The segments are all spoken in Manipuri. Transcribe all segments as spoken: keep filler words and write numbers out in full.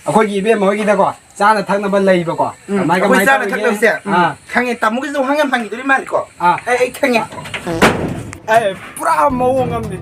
ꯑꯩꯈꯣꯏꯒꯤ ꯏꯕꯦꯝꯃ ꯍꯣꯏꯒꯤꯗꯀꯣ, ꯆꯥꯅ ꯊꯛꯅꯕ ꯂꯩꯕꯀꯣ꯫ ꯎꯝ, ꯀꯃꯥꯏ, ꯑꯩꯈꯣꯏ ꯀꯃꯥꯏ ꯆꯥꯅ ꯇꯧꯔꯤꯒꯦ? ꯊꯛꯅꯕꯁꯦ, ꯎꯝ, ꯑꯥ꯫ ꯈꯪꯉꯦ, ꯇꯥꯃꯣꯒꯤꯁꯨ ꯋꯥꯍꯪ ꯌꯥꯝ ꯍꯪꯈꯤꯗꯣꯔꯤ ꯃꯥꯜꯂꯦꯀꯣ꯫ ꯑꯥ꯫ ꯑꯩ, ꯑꯩ ꯈꯪꯉꯦ꯫ ꯑꯦ, ꯄꯨꯔꯥ ꯃꯑꯣꯡ ꯑꯃꯅꯤ꯫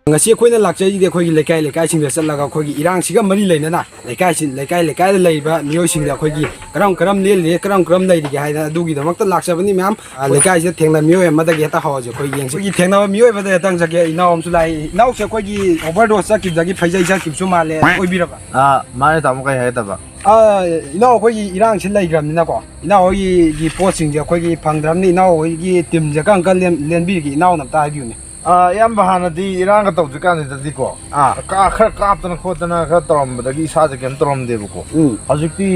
ꯉꯁꯤ ꯑꯩꯈꯣꯏꯅ ꯂꯥꯛꯆꯔꯤꯁꯤꯗꯤ ꯑꯩꯈꯣꯏꯒꯤ ꯂꯩꯀꯥꯏ ꯂꯩꯀꯥꯏꯁꯤꯡꯗ ꯆꯠꯂꯒ ꯑꯩꯈꯣꯏꯒꯤ ꯏꯔꯥꯡꯁꯤꯒ ꯃꯔꯤ ꯂꯩꯅꯅ ꯂꯩꯀꯥꯏꯁꯤ, ꯂꯩꯀꯥꯏ ꯂꯩꯀꯥꯏꯗ ꯂꯩꯔꯤꯕ ꯃꯤꯑꯣꯏꯁꯤꯡꯗ ꯑꯩꯈꯣꯏꯒꯤ ꯀꯔꯝ ꯀꯔꯝ ꯂꯦꯜꯂꯤꯒꯦ, ꯀꯔꯝ ꯀꯔꯝ ꯂꯩꯔꯤꯒꯦ ꯍꯥꯏꯗꯅ ꯑꯗꯨꯒꯤꯗꯃꯛꯇ ꯂꯥꯛꯆꯕꯅꯤ ꯃꯌꯥꯝ꯫ ꯑ, ꯂꯩꯀꯥꯏꯁꯤꯗ ꯊꯦꯡꯅꯕ ꯃꯤꯑꯣꯏ ꯑꯃꯗꯒꯤ ꯍꯦꯛꯇ ꯍꯧꯔꯁꯦ ꯑꯩꯈꯣꯏ ꯌꯦꯡꯁꯤ꯫ ꯑꯩꯈꯣꯏꯒꯤ ꯊꯦꯡꯅꯕ ꯃꯤꯑꯣꯏ ꯑꯃꯗ ꯍꯦꯛꯇ ꯍꯪꯖꯒꯦ꯫ ꯏꯅꯥꯎ ꯑꯃꯁꯨ ꯂꯥꯛꯏ꯫ ꯏꯅꯥꯎꯁꯦ ꯑꯩꯈꯣꯏꯒꯤ overdose ꯆꯠꯈꯤꯕꯗꯒꯤ ꯐꯩꯖꯩ ꯆꯠꯈꯤꯕꯁꯨ ꯃꯥꯜꯂꯦ, ꯑꯣꯏꯕꯤꯔꯕ? ꯑꯥ, ꯃꯥꯅꯦ ꯇꯥꯃꯣ, ꯀꯩ ꯍꯥꯏꯒꯦ ꯇꯧꯕ? ꯑ, ꯏꯅꯥꯎ ꯑꯩꯈꯣꯏꯒꯤ ꯏꯔꯥꯡꯁꯤ ꯂꯩꯈ꯭ꯔꯕꯅꯤꯅꯀꯣ, ꯏꯅꯥꯎ ꯍꯣꯏꯒꯤ ꯄꯣꯠꯁꯤꯡꯁꯦ ꯑꯩꯈꯣꯏꯒꯤ ꯐꯪꯗ꯭ꯔꯕꯅꯤ꯫ ꯏꯅꯥꯎ ꯍꯣꯏꯒꯤ teamꯁꯦ ꯀꯔꯝ ꯀꯔꯝ ꯂꯦꯟ-, ꯂꯦꯟꯕꯤꯔꯤꯒꯦ? ꯏꯅꯥꯎꯅ ꯑꯝꯇ ꯍꯥꯏꯕꯤꯌꯨꯅꯦ꯫ ꯑꯥ, ꯏꯌꯥꯝꯕ, ꯍꯥꯟꯅꯗꯤ ꯏꯔꯥꯡꯒ ꯇꯧꯗ꯭ꯔꯤꯀꯥꯟꯁꯤꯗꯗꯤꯀꯣ, ꯑꯥ꯫ ꯀꯥ-, ꯈꯔ ꯀꯥꯞꯇꯅ ꯈꯣꯠꯇꯅ ꯈꯔ ꯇꯧꯔꯝꯕꯗꯒꯤ ꯏꯁꯥꯁꯦ ꯀꯩꯝ ꯇꯧꯔꯝꯗꯦꯕꯀꯣ꯫ ꯎꯝ꯫ ꯍꯧꯖꯤꯛꯇꯤ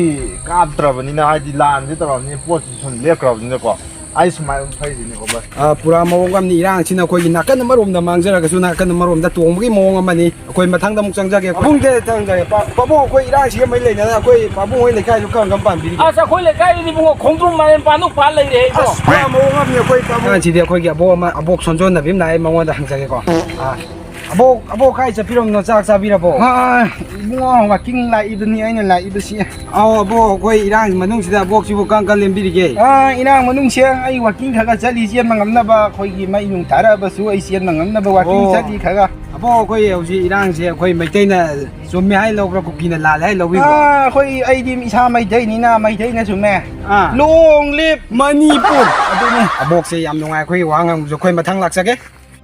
ꯀꯥꯞꯇ꯭ꯔꯕꯅꯤꯅ, ꯍꯥꯏꯗꯤ ꯂꯥꯟꯁꯦ ꯇꯧꯔꯕꯅꯤꯅ, ꯄꯣꯠꯁꯤ ꯁꯨꯝ ꯂꯦꯞꯈ꯭ꯔꯕꯅꯤꯅꯀꯣ, ꯑꯩ ꯁꯨꯃꯥꯏꯅ ꯑꯗꯨꯝ ꯐꯩꯁꯤꯅꯦ, ꯑꯣꯕꯔ꯫ ꯑ, ꯄꯨꯔꯥ ꯃꯑꯣꯡ ꯑꯃꯅꯤ꯫ ꯏꯔꯥꯡꯁꯤꯅ ꯑꯩꯈꯣꯏꯒꯤ ꯅꯥꯀꯟ ꯑꯃꯔꯣꯝꯗ ꯃꯥꯡꯖꯔꯒꯁꯨ ꯅꯥꯀꯟ ꯑꯃꯔꯣꯝꯗ ꯇꯣꯡꯕꯒꯤ ꯃꯑꯣꯡ ꯑꯃꯅꯤ꯫ ꯑꯩꯈꯣꯏ ꯃꯊꯪꯗ ꯑꯃꯨꯛ ꯆꯪꯖꯒꯦ꯫ ꯄꯥꯕꯨꯡꯗ ꯆꯪꯖꯒꯦ꯫ ꯄꯥ-, ꯄꯥꯕꯨꯡ, ꯑꯩꯈꯣꯏ ꯏꯔꯥꯡꯁꯤꯒ ꯃꯔꯤ ꯂꯩꯅꯅ ꯑꯩꯈꯣꯏ ꯄꯥꯕꯨꯡ ꯍꯣꯏ ꯂꯩꯀꯥꯏꯗꯨ ꯀꯔꯝ ꯀꯔꯝ ꯄꯥꯟꯕꯤꯔꯤꯒꯦ? ꯑꯁ, ꯑꯩꯈꯣꯏ ꯂꯩꯀꯥꯏꯗꯨꯗꯤ ꯏꯕꯨꯡꯉꯣ ꯈꯣꯡꯗ꯭ꯔꯨꯝ ꯃꯥꯂꯦꯝ ꯄꯥꯟꯗꯧ ꯄꯥꯜ ꯂꯩꯔꯦ ꯏꯕꯨꯡꯉꯣ꯫ ꯑꯁ, ꯄꯨꯔꯥ ꯃꯑꯣꯡ ꯑꯃꯅꯤ ꯑꯩꯈꯣꯏ ꯄꯥꯕꯨꯡ꯫ ꯑꯉꯥꯡꯁꯤꯗꯤ ꯑꯩꯈꯣꯏꯒꯤ ꯑꯕꯣꯛ ꯑꯃ, ꯑꯕꯣꯛ ꯁꯣꯟꯖꯣꯟꯅꯕꯤ ꯑꯃ ꯂꯥꯛꯑꯦ, ꯃꯉꯣꯟꯗ ꯍꯪꯖꯒꯦꯀꯣ꯫ ꯑꯥ꯫ ꯑꯕꯣꯛ, ꯑꯕꯣꯛ, ꯀꯥꯏ ꯆꯠꯄꯤꯔꯝꯅꯣ? ꯆꯥꯛ ꯆꯥꯕꯤꯔꯕꯣ? ꯍꯣꯏ, ꯏꯕꯨꯡꯉꯣ, walking ꯂꯥꯛꯏꯕꯅꯤ ꯑꯩꯅ ꯂꯥꯛꯏꯕꯁꯤ꯫ ꯑꯧ, ꯑꯕꯣꯛ, ꯑꯩꯈꯣꯏ ꯏꯔꯥꯡ ꯃꯅꯨꯡꯁꯤꯗ ꯑꯕꯣꯛꯁꯤꯕꯨ ꯀꯔꯝ ꯀꯔꯝ ꯂꯦꯟꯕꯤꯔꯤꯒꯦ? ꯑꯥ, ꯏꯔꯥꯡ ꯃꯅꯨꯡꯁꯦ ꯑꯩ walking ꯈꯔ ꯈꯔ ꯆꯠꯂꯤ, ꯆꯦꯟꯕ ꯉꯝꯅꯕ꯫ ꯑꯩꯈꯣꯏꯒꯤ ꯃꯩ ꯅꯨꯡ ꯊꯥꯔꯛꯑꯕꯁꯨ ꯑꯩ ꯆꯦꯟꯕ ꯉꯝꯅꯕ walking ꯑꯣ꯫ ꯆꯠꯂꯤ ꯈꯔ ꯈꯔ꯫ ꯑꯕꯣꯛ, ꯑꯩꯈꯣꯏ ꯍꯧꯖꯤꯛ ꯏꯔꯥꯡꯁꯦ ꯑꯩꯈꯣꯏ ꯃꯩꯇꯩꯅ ꯆꯨꯝꯃꯦ ꯍꯥꯏ ꯂꯧꯕ꯭ꯔꯥ, ꯀꯨꯀꯤꯅ ꯂꯥꯜꯂꯦ ꯍꯥꯏ ꯂꯧꯕꯤꯕ꯭ꯔꯥ? ꯑꯥ, ꯑꯩꯈꯣꯏ, ꯑꯩꯗꯤ ꯏꯁꯥ ꯃꯩꯇꯩꯅꯤꯅ ꯃꯩꯇꯩꯅ ꯆꯨꯝꯃꯦ꯫ ꯑꯥ꯫ Long live Manipur! ꯑꯗꯨꯅꯤ꯫ ꯑꯕꯣꯛꯁꯦ ꯌꯥꯝ ꯅꯨꯡꯉꯥꯏ ꯑꯩꯈꯣꯏꯒꯤ ꯋꯥ ꯉꯥꯡꯕꯁꯨ꯫ ꯑꯩꯈꯣꯏ ꯃꯊꯪ ꯂꯥꯛꯆꯒꯦ꯫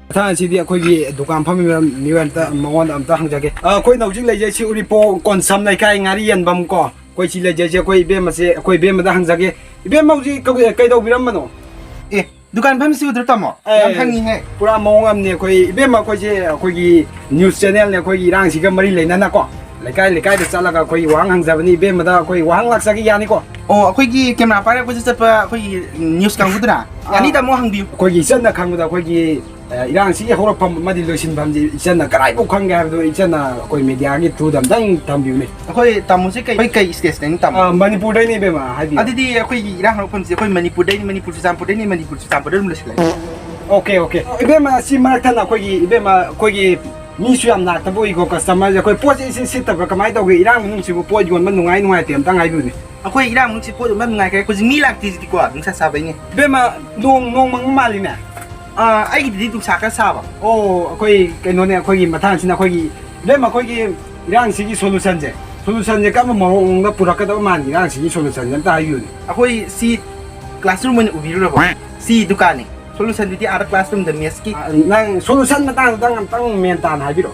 ꯃꯊꯪ ꯑꯁꯤꯗꯤ ꯑꯩꯈꯣꯏꯒꯤ ꯗꯨꯀꯥꯟ ꯐꯝꯃꯤꯕ ꯃꯤꯑꯣꯏ ꯑꯝꯇ, ꯃꯉꯣꯟꯗ ꯑꯝꯇ ꯍꯪꯖꯒꯦ꯫ ꯑ, ꯑꯩꯈꯣꯏꯅ ꯍꯧꯖꯤꯛ ꯂꯩꯖꯩꯁꯤ ꯎꯔꯤꯄꯣꯛ ꯀꯣꯟꯁꯝ ꯂꯩꯀꯥꯏ ꯉꯥꯔꯤ ꯌꯦꯟꯐꯝ ꯀꯣ꯫ ꯑꯩꯈꯣꯏ ꯁꯤ ꯂꯩꯖꯩꯁꯦ ꯑꯩꯈꯣꯏ ꯏꯕꯦꯝꯃꯁꯦ, ꯑꯩꯈꯣꯏ ꯏꯕꯦꯝꯃꯗ ꯍꯪꯖꯒꯦ꯫ ꯏꯕꯦꯝꯃ ꯍꯧꯖꯤꯛ ꯀꯩ-, ꯀꯩꯗꯧꯕꯤꯔꯝꯕꯅꯣ? ꯑꯦ, ꯗꯨꯀꯥꯟ ꯐꯝꯃꯤꯁꯤ ꯎꯗ꯭ꯔꯣ ꯇꯥꯃꯣ? ꯑꯦ, ꯌꯥꯝ ꯈꯪꯉꯤꯍꯦ꯫ ꯄꯨꯔꯥ ꯃꯑꯣꯡ ꯑꯃꯅꯤ꯫ ꯑꯩꯈꯣꯏ ꯏꯕꯦꯝꯃ ꯑꯩꯈꯣꯏꯁꯦ ꯑꯩꯈꯣꯏꯒꯤ news channelꯅꯦ, ꯑꯩꯈꯣꯏꯒꯤ ꯏꯔꯥꯡꯁꯤꯒ ꯃꯔꯤ ꯂꯩꯅꯅꯀꯣ꯫ ꯂꯩꯀꯥꯏ ꯂꯩꯀꯥꯏꯗ ꯆꯠꯂꯒ ꯑꯩꯈꯣꯏ ꯋꯥꯍꯪ ꯍꯪꯖꯕꯅꯤ꯫ ꯏꯕꯦꯝꯃꯗ ꯑꯩꯈꯣꯏ ꯋꯥꯍꯪ ꯂꯥꯛꯆꯒꯦ, ꯌꯥꯅꯤꯀꯣ? ꯑꯣ, ꯑꯩꯈꯣꯏꯒꯤ camera ꯄꯥꯏꯔꯛꯄꯁꯦ ꯆꯠꯄ ꯑꯩꯈꯣꯏꯒꯤ news ꯀꯥꯡꯕꯨꯗꯨꯔꯥ? ꯑꯥ꯫ ꯌꯥꯅꯤ ꯇꯥꯃꯣ, ꯍꯪꯕꯤꯌꯨ꯫ ꯑꯩꯈꯣꯏꯒꯤ ꯏꯆꯟꯅ ꯈꯪꯕꯗ ꯑꯩꯈꯣꯏꯒꯤ, ꯑ, ꯏꯔꯥꯡꯁꯤꯒꯤ ꯍꯧꯔꯛꯐꯝ ꯑꯃꯗꯤ ꯂꯣꯏꯁꯤꯟꯐꯝꯁꯤ ꯏꯆꯟꯅ ꯀꯗꯥꯏꯐꯥꯎ ꯈꯪꯒꯦ ꯍꯥꯏꯕꯗꯨ ꯏꯆꯟꯅ ꯑꯩꯈꯣꯏ mediaꯒꯤ throughꯗ ꯑꯝꯇꯪ ꯊꯝꯕꯤꯌꯨꯅꯦ꯫ ꯑꯩꯈꯣꯏ ꯇꯥꯃꯣꯁꯦ ꯀꯩ, ꯑꯩꯈꯣꯏ ꯀꯩ stateꯇꯩꯅꯣ ꯇꯥꯃꯣ? ꯑ, ꯃꯅꯤꯄꯨꯔꯗꯩꯅꯦ ꯏꯕꯦꯝꯃ, ꯍꯥꯏꯕꯤꯌꯨ꯫ ꯑꯗꯨꯗꯤ ꯑꯩꯈꯣꯏꯒꯤ ꯏꯔꯥꯡ ꯍꯧꯔꯛꯐꯝꯁꯦ ꯑꯩꯈꯣꯏ ꯃꯅꯤꯄꯨꯔꯗꯩꯅꯤ, ꯃꯅꯤꯄꯨꯔ ꯆꯨꯔꯆꯥꯟꯄꯨꯔꯗꯩꯅꯤ, ꯃꯅꯤꯄꯨꯔ ꯆꯨꯔꯆꯥꯟꯄꯨꯔꯗ ꯑꯗꯨꯝ ꯂꯣꯏꯁꯤꯜꯂꯒꯦ꯫ Okay, okay꯫ ꯏꯕꯦꯝꯃ, ꯁꯤ ꯃꯔꯛꯊꯠꯅ ꯑꯩꯈꯣꯏꯒꯤ ꯏꯕꯦꯝꯃ ꯑꯩꯈꯣꯏꯒꯤ ꯃꯤꯁꯨ ꯌꯥꯝ ꯂꯥꯛꯇꯕ ꯎꯏꯀꯣ, ꯀꯁꯇꯃꯔꯁꯦ꯫ ꯑꯩꯈꯣꯏ ꯄꯣꯠꯁꯦ ꯏꯁꯤꯠ ꯁꯤꯠꯇꯕ꯭ꯔꯥ, ꯀꯃꯥꯏꯅ ꯇꯧꯒꯦ? ꯏꯔꯥꯡ ꯃꯅꯨꯡꯁꯤꯕꯨ ꯄꯣꯠ ꯌꯣꯟꯕ ꯅꯨꯡꯉꯥꯏ ꯅꯨꯡꯉꯥꯏꯇꯦ ꯑꯝꯇꯪ ꯍꯥꯏꯕꯤꯌꯨꯅꯦ꯫ ꯑꯩꯈꯣꯏ ꯏꯔꯥꯡ ꯃꯅꯨꯡꯁꯤ ꯄꯣꯠ ꯌꯣꯟꯕ ꯅꯨꯡꯉꯥꯏꯈ꯭ꯔꯦ, ꯍꯧꯖꯤꯛ ꯃꯤ ꯂꯥꯛꯇ꯭ꯔꯤꯁꯤꯗꯤꯀꯣ, ꯅꯨꯡꯁꯥ ꯁꯥꯕꯩꯅꯦ꯫ ꯏꯕꯦꯝꯃ, ꯅꯣꯡ ꯅꯣꯡ ꯃꯪꯕ ꯃꯥꯜꯂꯤꯅꯦ꯫ ꯑꯥ, ꯑꯩꯒꯤꯗꯤ ꯅꯨꯡꯁꯥ ꯈꯔ ꯁꯥꯕ꯫ ꯑꯣ, ꯑꯩꯈꯣꯏ ꯀꯩꯅꯣꯅꯦ, ꯑꯩꯈꯣꯏꯒꯤ ꯃꯊꯪꯁꯤꯅ ꯑꯩꯈꯣꯏꯒꯤ, ꯏꯕꯦꯝꯃ, ꯑꯩꯈꯣꯏꯒꯤ ꯏꯔꯥꯡꯁꯤꯒꯤ ꯁꯣꯂꯨꯁꯟꯁꯦ, ꯁꯣꯂꯨꯁꯟꯁꯦ ꯀꯔꯝꯕ ꯃꯑꯣꯡꯗ ꯄꯨꯔꯛꯀꯗꯕ ꯃꯥꯟꯒꯦ? ꯏꯔꯥꯡꯁꯤꯒꯤ ꯁꯣꯂꯨꯁꯟꯁꯦ ꯑꯝꯇ ꯍꯥꯏꯕꯤꯌꯨꯅꯦ꯫ ꯑꯩꯈꯣꯏ ꯁꯤ ꯀ꯭ꯂꯥꯁꯔꯨꯝ ꯑꯣꯏꯅ ꯎꯕꯤꯔꯨꯔꯕꯣ? ꯁꯤ ꯗꯨꯀꯥꯟꯅꯤ꯫ ꯁꯣꯂꯨꯁꯟꯗꯨꯗꯤ ꯑꯥꯗ ꯀ꯭ꯂꯥꯁꯔꯨꯝꯗ ꯃꯦꯠꯁꯀꯤ꯫ ꯑ, ꯅꯪ ꯁꯣꯂꯨꯁꯟ ꯃꯇꯥꯡꯗꯨꯗꯪ ꯑꯝꯇꯪ ꯃꯦꯟ ꯇꯥꯅ ꯍꯥꯏꯕꯤꯔꯛꯑꯣ꯫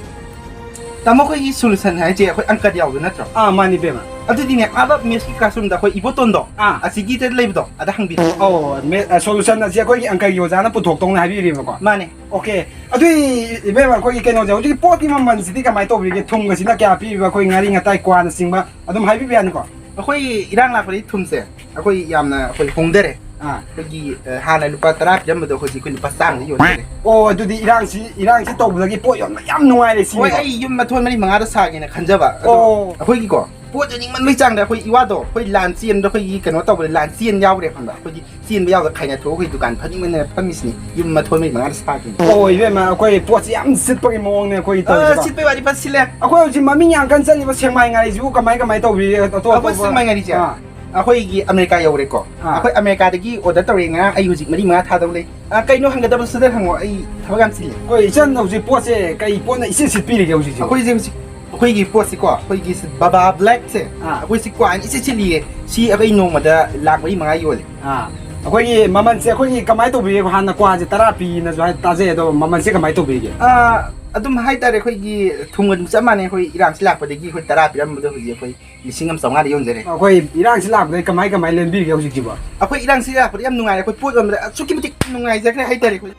ꯇꯥꯃꯣ, ꯑꯩꯈꯣꯏꯒꯤ ꯁꯣꯂꯨꯁꯟ ꯍꯥꯏꯁꯦ ꯑꯩꯈꯣꯏ ꯑꯪꯀꯗ ꯌꯥꯎꯕꯗꯣ ꯅꯠꯇ꯭ꯔꯣ? ꯑꯥ, ꯃꯥꯅꯤ, ꯏꯕꯦꯝꯃ꯫ ꯑꯗꯨꯗꯤꯅꯦ, ꯑꯥꯗ ꯃꯦꯠꯁꯀꯤ ꯀ꯭ꯂꯥꯁꯔꯨꯝꯗ ꯑꯩꯈꯣꯏ ꯏꯕꯣꯇꯣꯟꯗꯣ, ꯑꯥ꯫ ꯑꯁꯤꯒꯤꯗ ꯂꯩꯕꯗꯣ, ꯑꯗ ꯍꯪꯕꯤꯔꯣ꯫ ꯑꯧ, ꯃꯦ-, ꯑ, ꯁꯣꯂꯨꯁꯟ ꯑꯁꯤ ꯑꯩꯈꯣꯏꯒꯤ ꯑꯪꯀꯒꯤ ꯑꯣꯖꯥꯅ ꯄꯨꯊꯣꯛꯇꯧꯅꯦ ꯍꯥꯏꯕꯤꯔꯤꯕꯀꯣ? ꯃꯥꯅꯦ꯫ ꯑꯣꯀꯦ꯫ ꯑꯗꯨꯏ, ꯏꯕꯦꯝꯃ, ꯑꯩꯈꯣꯏꯒꯤ ꯀꯩꯅꯣꯁꯦ, ꯍꯧꯖꯤꯛꯀꯤ ꯄꯣꯠꯀꯤ ꯃꯃꯜꯁꯤꯗꯤ ꯀꯃꯥꯏꯅ ꯇꯧꯕꯤꯒꯦ? ꯊꯨꯝꯒꯁꯤꯅ ꯀꯌꯥ ꯄꯤꯔꯤꯕ? ꯑꯩꯈꯣꯏ ꯉꯥꯔꯤ ꯉꯇꯥꯏ, ꯀ꯭ꯋꯥꯅꯆꯤꯡꯕ ꯑꯗꯨꯝ ꯍꯥꯏꯕꯤꯕ ꯌꯥꯅꯤꯀꯣ? ꯑꯩꯈꯣꯏ ꯏꯔꯥꯡ ꯂꯥꯛꯄꯗꯒꯤ ꯊꯨꯝꯁꯦ ꯑꯩꯈꯣꯏ ꯌꯥꯝꯅ ꯑꯩꯈꯣꯏ ꯍꯣꯡꯊꯔꯦ꯫ ꯑꯥ꯫ ꯑꯩꯈꯣꯏꯒꯤ, ꯑ, ꯍꯥꯟꯅ ꯂꯨꯄꯥ ꯇꯔꯥ ꯄꯤꯔꯝꯕꯗꯣ ꯍꯧꯖꯤꯛ ꯑꯩꯈꯣꯏ ꯂꯨꯄꯥ ꯆꯥꯝꯃꯗ ꯌꯣꯟꯊꯔꯦ꯫ ꯑꯣ, ꯑꯗꯨꯗꯤ ꯏꯔꯥꯡꯁꯤ, ꯏꯔꯥꯡꯁꯤ ꯇꯧꯕꯗꯒꯤ ꯄꯣꯠ ꯌꯣꯟꯕ ꯌꯥꯝ ꯅꯨꯡꯉꯥꯏꯔꯦ ꯍꯣꯏ, ꯁꯤꯅꯤꯀꯣ? ꯑꯩ ꯌꯨꯝ ꯃꯊꯣꯟ ꯃꯔꯤ ꯃꯉꯥꯗ ꯁꯥꯒꯦꯅ ꯈꯟꯖꯕ꯫ ꯑꯗꯣ ꯑꯣ꯫ ꯑꯩꯈꯣꯏꯒꯤꯀꯣ, ꯄꯣꯠ ꯌꯣꯟꯅꯤꯡꯃꯟꯕꯒꯤ ꯆꯥꯡꯗ ꯑꯩꯈꯣꯏ ꯏꯋꯥꯗꯣ, ꯑꯩꯈꯣꯏ ꯂꯥꯟ ꯆꯦꯟꯕꯗ ꯑꯩꯈꯣꯏꯒꯤ ꯀꯩꯅꯣ ꯇꯧꯕꯗ ꯂꯥꯟ ꯆꯦꯟ ꯌꯥꯎꯈ꯭ꯔꯦ ꯈꯪꯕ꯭ꯔꯥ? ꯑꯩꯈꯣꯏꯒꯤ ꯆꯦꯟꯕ ꯌꯥꯎꯗ ꯈꯥꯏꯅꯊꯣꯛꯑ ꯑꯩꯈꯣꯏ ꯗꯨꯀꯥꯟ ꯐꯝꯅꯤꯡꯃꯟꯗꯅ ꯐꯝꯃꯤꯁꯤꯅꯤ꯫ ꯌꯨꯝ ꯃꯊꯣꯟ ꯃꯔꯤ ꯃꯉꯥꯗ ꯁꯥꯒꯦꯅ꯫ ꯑꯣ, ꯏꯕꯦꯝꯃ, ꯑꯩꯈꯣꯏ ꯄꯣꯠꯁꯤ ꯌꯥꯝ ꯁꯤꯠꯄꯒꯤ ꯃꯑꯣꯡꯅꯦ ꯑꯩꯈꯣꯏꯒꯤ ꯑ, ꯇꯧꯔꯤꯁꯦꯀꯣ꯫ ꯁꯤꯠꯄꯩ ꯋꯥꯗꯤ ꯐꯖ ꯁꯤꯠꯂꯦ꯫ ꯑꯩꯈꯣꯏ ꯍꯧꯖꯤꯛ ꯃꯃꯤꯡ ꯌꯥꯝ ꯀꯟꯅ ꯆꯠꯂꯤꯕ ꯁꯦꯛꯃꯥꯏ ꯉꯥꯔꯤꯁꯤꯕꯨ ꯀꯃꯥꯏ, ꯀꯃꯥꯏ ꯇꯧꯕꯤꯔꯤ? ꯑꯇꯣꯞ ꯑꯩꯈꯣꯏ ꯑꯇꯣꯞꯄ ꯁꯦꯛꯃꯥꯏ ꯉꯥꯔꯤꯁꯦ ꯑꯥ꯫ ꯑꯩꯈꯣꯏꯒꯤ ꯑꯃꯦꯔꯤꯀꯥ ꯌꯧꯔꯦꯀꯣ꯫ ꯑꯥ꯫ ꯑꯩꯈꯣꯏ ꯑꯃꯦꯔꯤꯀꯥꯗꯒꯤ ꯑꯣꯔꯗꯔ ꯇꯧꯔꯦ ꯉꯔꯥꯡ, ꯑꯩ ꯍꯧꯖꯤꯛ ꯃꯔꯤ ꯃꯉꯥ ꯊꯥꯗꯧ ꯂꯩ꯫ ꯑ, ꯀꯩꯅꯣ ꯍꯪꯒꯗꯕ ꯁꯠ ꯁꯠ ꯍꯪꯉꯣ, ꯑꯩ ꯊꯕꯛ ꯌꯥꯝ ꯆꯤꯜꯂꯦ꯫ ꯑꯩꯈꯣꯏ ꯏꯆꯟ ꯍꯧꯖꯤꯛ ꯄꯣꯠꯁꯦ ꯀꯩ ꯄꯣꯠꯅ ꯏꯁꯤꯠ ꯁꯤꯠꯄꯤꯔꯤꯒꯦ ꯍꯧꯖꯤꯛꯁꯤꯕꯨ? ꯑꯩꯈꯣꯏꯁꯦ ꯍꯧꯖꯤꯛ, ꯑꯩꯈꯣꯏꯒꯤ ꯄꯣꯠꯁꯤꯀꯣ, ꯑꯩꯈꯣꯏꯒꯤ ꯕꯕꯥ ꯕ꯭ꯂꯦꯛꯁꯦ, ꯑꯥ꯫ ꯑꯩꯈꯣꯏꯁꯤ ꯀ꯭ꯋꯥꯏꯅ ꯏꯁꯤꯠ ꯁꯤꯠꯂꯤꯌꯦ꯫ ꯁꯤ ꯑꯩꯈꯣꯏ ꯅꯣꯡꯃꯗ ꯂꯥꯛ ꯃꯔꯤ ꯃꯉꯥ ꯌꯣꯜꯂꯦ꯫ ꯑꯥ꯫ ꯑꯩꯈꯣꯏꯒꯤ ꯃꯃꯜꯁꯦ ꯑꯩꯈꯣꯏꯒꯤ ꯀꯃꯥꯏꯅ ꯇꯧꯕꯤꯒꯦ? ꯍꯥꯟꯅ ꯀ꯭ꯋꯥꯁꯦ ꯇꯔꯥ ꯄꯤꯅꯁꯨ ꯍꯥꯏ, ꯇꯥꯖꯩ, ꯑꯗꯣ ꯃꯃꯜꯁꯦ ꯀꯃꯥꯏꯅ ꯇꯧꯕꯤꯒꯦ? ꯑꯥ, ꯑꯗꯨꯝ ꯍꯥꯏꯇꯥꯔꯦ, ꯑꯩꯈꯣꯏꯒꯤ ꯊꯨꯝꯒ ꯑꯗꯨꯝ ꯆꯞ ꯃꯥꯟꯅꯩ꯫ ꯑꯩꯈꯣꯏ ꯏꯔꯥꯡꯁꯤ ꯂꯥꯛꯄꯗꯒꯤ ꯑꯩꯈꯣꯏ ꯇꯔꯥ ꯄꯤꯔꯝꯕꯗꯣ ꯍꯧꯖꯤꯛ ꯑꯩꯈꯣꯏ ꯂꯤꯁꯤꯡ ꯑꯃ ꯆꯥꯝꯃꯉꯥꯗ ꯌꯣꯟꯖꯔꯦ꯫ ꯑꯩꯈꯣꯏ ꯏꯔꯥꯡꯁꯤ ꯂꯥꯛꯄꯗꯒꯤ ꯀꯃꯥꯏ ꯀꯃꯥꯏ ꯂꯦꯟꯕꯤꯔꯤꯒꯦ ꯍꯧꯖꯤꯛꯁꯤꯕꯣ? ꯑꯩꯈꯣꯏ ꯏꯔꯥꯡꯁꯤ ꯂꯥꯛꯄꯗ ꯌꯥꯝ ꯅꯨꯡꯉꯥꯏꯔꯦ꯫ ꯑꯩꯈꯣꯏ ꯄꯣꯠ ꯌꯣꯟꯕꯗ ꯑꯁꯨꯛꯀꯤ ꯃꯇꯤꯛ ꯅꯨꯡꯉꯥꯏꯖꯈ꯭ꯔꯦ ꯍꯥꯏꯇꯥꯔꯦ ꯑꯩꯈꯣꯏ꯫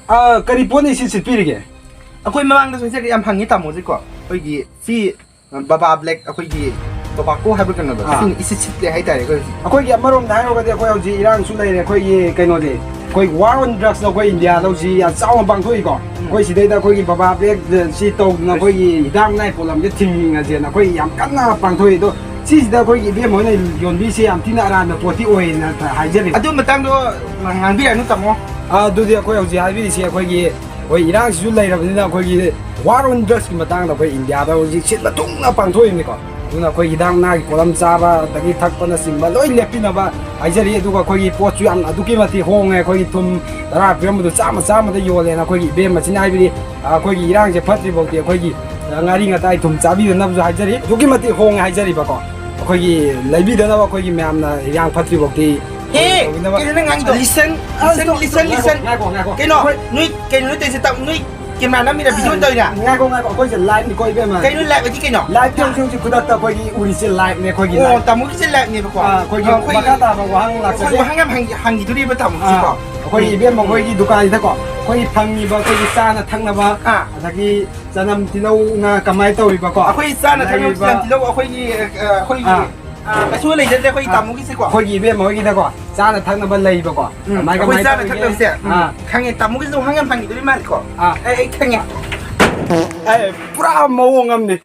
ꯑꯥ, ꯀꯔꯤ ꯄꯣꯠꯅ ꯏꯁꯤꯠ ꯁꯤꯠꯄꯤꯔꯤꯒꯦ? ꯑꯩꯈꯣꯏ ꯃꯃꯥꯡꯗꯁꯨ ꯍꯥꯏꯖꯈ꯭ꯔꯦ, ꯌꯥꯝ ꯍꯪꯉꯤ ꯇꯥꯃꯣꯁꯦꯀꯣ꯫ ꯑꯩꯈꯣꯏꯒꯤ ꯁꯤ ꯕꯕꯥ ꯕ꯭ꯂꯦꯛ, ꯑꯩꯈꯣꯏꯒꯤ ꯇꯣꯕꯥꯀꯣ ꯍꯥꯏꯕ ꯀꯩꯅꯣꯗꯣ, ꯑꯥ꯫ ꯁꯤꯅ ꯏꯁꯤꯠ ꯁꯤꯠꯂꯦ ꯍꯥꯏꯇꯥꯔꯦ ꯑꯩꯈꯣꯏ ꯍꯧꯖꯤꯛ꯫ ꯑꯩꯈꯣꯏꯒꯤ ꯑꯃꯔꯣꯝꯗ ꯍꯥꯏꯔꯨꯔꯒꯗꯤ ꯑꯩꯈꯣꯏ ꯍꯧꯖꯤꯛ ꯏꯔꯥꯡꯁꯨ ꯂꯩꯔꯦ, ꯑꯩꯈꯣꯏꯒꯤ ꯀꯩꯅꯣꯗꯤ, ꯑꯩꯈꯣꯏ War on Drugsꯅ ꯑꯩꯈꯣꯏ ꯏꯟꯗꯤꯌꯥꯗ ꯍꯧꯖꯤꯛ ꯌꯥꯝ ꯆꯥꯎꯅ ꯄꯥꯡꯊꯣꯛꯏꯀꯣ꯫ ꯎꯝ꯫ ꯑꯩꯈꯣꯏ ꯁꯤꯗꯩꯗ ꯑꯩꯈꯣꯏꯒꯤ ꯕꯕꯥ ꯕ꯭ꯂꯦꯛ ꯁꯤ ꯇꯧꯗꯅ ꯑꯩꯈꯣꯏꯒꯤ ꯍꯤꯗꯥꯛ ꯅꯥꯏ ꯄꯣꯠꯂꯝꯁꯦ ꯊꯤꯡꯉꯁꯦꯅ ꯑꯩꯈꯣꯏ ꯌꯥꯝ ꯀꯟꯅ ꯄꯥꯡꯊꯣꯛꯏ꯫ ꯑꯗꯣ ꯁꯤꯁꯤꯗ ꯑꯩꯈꯣꯏꯒꯤ ꯏꯕꯦꯝ ꯍꯣꯏꯅ ꯌꯣꯟꯕꯤꯁꯦ ꯌꯥꯝ ꯊꯤꯅ ꯑꯔꯥꯟꯕ ꯄꯣꯠꯇꯤ ꯑꯣꯏꯌꯦꯅ ꯍꯥꯏꯖꯔꯤ꯫ ꯑꯗꯨ ꯃꯇꯥꯡꯗꯣ ꯉꯥꯡꯕꯤꯔꯛꯑꯅꯨ ꯇꯥꯃꯣ꯫ ꯑꯥ, ꯑꯗꯨꯗꯤ ꯑꯩꯈꯣꯏ ꯍꯧꯖꯤꯛ ꯍꯥꯏꯕꯤꯔꯤꯁꯤ ꯑꯩꯈꯣꯏꯒꯤ ꯑꯩꯈꯣꯏ ꯏꯔꯥꯡꯁꯤꯁꯨ ꯂꯩꯔꯕꯅꯤꯅ ꯑꯩꯈꯣꯏꯒꯤ War on Drugsꯀꯤ ꯃꯇꯥꯡꯗ ꯑꯩꯈꯣꯏ ꯏꯟꯗꯤꯌꯥꯗ ꯍꯧꯖꯤꯛ ꯁꯤꯟꯕ ꯊꯨꯡꯅ ꯄꯥꯡꯊꯣꯛꯏꯕꯅꯤꯀꯣ꯫ ꯑꯗꯨꯅ ꯑꯩꯈꯣꯏ ꯍꯤꯗꯥꯛ ꯅꯥꯒꯤ ꯄꯣꯠꯂꯝ ꯆꯥꯕ ꯑꯗꯒꯤ ꯊꯛꯄꯅꯆꯤꯡꯕ ꯂꯣꯏ ꯂꯦꯞꯄꯤꯅꯕ ꯍꯥꯏꯖꯔꯤ꯫ ꯑꯗꯨꯒ ꯑꯩꯈꯣꯏꯒꯤ ꯄꯣꯠꯁꯨ ꯌꯥꯝ ꯑꯗꯨꯛꯀꯤ ꯃꯇꯤꯛ ꯍꯣꯡꯉꯦ꯫ ꯑꯩꯈꯣꯏꯒꯤ ꯊꯨꯝ ꯇꯔꯥ ꯄꯤꯔꯝꯕꯗꯣ ꯆꯥꯝꯃ ꯆꯥꯝꯃꯗ ꯌꯣꯜꯂꯦꯅ ꯑꯩꯈꯣꯏꯒꯤ ꯏꯕꯦꯝꯃꯁꯤꯅ ꯍꯥꯏꯕꯗꯤ, ꯑ, ꯑꯩꯈꯣꯏꯒꯤ ꯏꯔꯥꯡꯁꯦ ꯐꯠꯇ꯭ꯔꯤꯐꯥꯎꯗꯤ ꯑꯩꯈꯣꯏꯒꯤ, ꯑ, ꯉꯥꯔꯤ ꯉꯇꯥꯏ ꯊꯨꯝ ꯆꯥꯕꯤꯗꯅꯕꯁꯨ ꯍꯥꯏꯖꯔꯤ꯫ ꯑꯗꯨꯛꯀꯤ ꯃꯇꯤꯛ ꯍꯣꯡꯉꯦ ꯍꯥꯏꯖꯔꯤꯕꯀꯣ꯫ ꯑꯩꯈꯣꯏꯒꯤ ꯂꯩꯕꯤꯗꯅꯕ ꯑꯩꯈꯣꯏꯒꯤ ꯃꯌꯥꯝꯅ ꯏꯔꯥꯡ ꯐꯠꯇ꯭ꯔꯤꯐꯥꯎꯗꯤ ꯍꯦ, ꯇꯧꯕꯤꯅꯕ꯫ ꯀꯩꯅꯣ ꯅꯪ ꯉꯥꯡꯉꯤꯗꯣ? Listen, listen, listen, listen. ꯉꯥꯏꯈꯣ, ꯉꯥꯏꯈꯣ꯫ ꯀꯩꯅꯣ? ꯍꯣꯏ, ꯅꯣꯏ ꯀꯩꯅꯣ ꯅꯣꯏ ꯇꯧꯔꯤꯁꯦ? ꯇꯝ-, ꯅꯣꯏ camera ꯅꯝꯃꯤꯔ, video ꯇꯧꯔꯤꯔ? ꯉꯥꯏꯈꯣ, ꯉꯥꯏꯈꯣ, ꯑꯩꯈꯣꯏꯁꯦ liveꯅꯤꯀꯣ, ꯏꯕꯦꯝꯃ꯫ ꯀꯩꯅꯣ live ꯑꯗꯤ ꯀꯩꯅꯣ? Liveꯇꯤ ꯍꯧꯖꯤꯛ ꯍꯧꯖꯤꯛ ꯈꯨꯗꯛꯇ ꯑꯩꯈꯣꯏꯒꯤ ꯎꯔꯤꯁꯦ liveꯅꯦ, ꯑꯩꯈꯣꯏꯒꯤ ꯑꯣ, live꯫ ꯇꯥꯃꯣꯒꯤꯁꯦ liveꯅꯦꯕꯀꯣ꯫ ꯑꯥ, ꯑꯩꯈꯣꯏꯒꯤ ꯑꯩꯈꯣꯏꯒꯤ ꯃꯈꯥ ꯇꯥꯕ ꯋꯥꯍꯪ ꯑꯩꯈꯣꯏ ꯂꯥꯛꯆꯒꯦ꯫ ꯋꯥꯍꯪ ꯌꯥꯝ ꯍꯪ-, ꯍꯪꯈꯤꯗꯣꯔꯤꯕ ꯇꯥꯃꯣꯁꯤꯀꯣ꯫ ꯑꯥ, ꯑꯩꯈꯣꯏꯒꯤ ꯏꯕꯦꯝꯃ ꯍꯣꯏꯒꯤ ꯗꯨꯀꯥꯟꯁꯤꯗꯀꯣ, ꯑꯩꯈꯣꯏꯒꯤ ꯐꯪꯉꯤꯕ ꯑꯩꯈꯣꯏꯒꯤ ꯆꯥꯅ ꯊꯛꯅꯕ, ꯑꯥ꯫ ꯑꯗꯒꯤ ꯆꯅꯝ, ꯇꯤꯜꯍꯧ, ꯉꯥ ꯀꯃꯥꯏꯅ ꯇꯧꯔꯤꯕꯀꯣ? ꯑꯩꯈꯣꯏ ꯆꯥꯅ ꯊꯛꯅꯕ ꯂꯩꯔꯤꯕ ꯆꯅꯝ, ꯇꯤꯜꯍꯧ ꯑꯩꯈꯣꯏꯒꯤ, ꯑ, ꯑꯩꯈꯣꯏꯒꯤ, ꯑꯥ꯫ ꯑ, ꯀꯩꯁꯨ ꯂꯩꯖꯗ꯭ꯔꯦ ꯑꯩꯈꯣꯏꯒꯤ ꯑꯥ꯫ ꯇꯥꯃꯣꯒꯤꯁꯤꯀꯣ꯫ ꯑꯩꯈꯣꯏꯒꯤ ꯏꯕꯦꯝꯃ ꯍꯣꯏꯒꯤꯗꯀꯣ, ꯆꯥꯅ ꯊꯛꯅꯕ ꯂꯩꯕꯀꯣ꯫ ꯎꯝ, ꯀꯃꯥꯏ ꯑꯩꯈꯣꯏ ꯀꯃꯥꯏ ꯆꯥꯅ ꯇꯧꯔꯤꯒꯦ? ꯊꯛꯅꯕꯁꯦ꯫ ꯎꯝ, ꯑꯥ꯫ ꯈꯪꯉꯦ꯫ ꯇꯥꯃꯣꯒꯤꯁꯨ ꯋꯥꯍꯪ ꯌꯥꯝ ꯍꯪꯈꯤꯗꯣꯔꯤ ꯃꯥꯜꯂꯦꯀꯣ꯫ ꯑꯥ꯫ ꯑꯩ, ꯑꯩ ꯈꯪꯉꯦ꯫ ꯑꯦ, ꯄꯨꯔꯥ ꯃꯑꯣꯡ ꯑꯃꯅꯤ꯫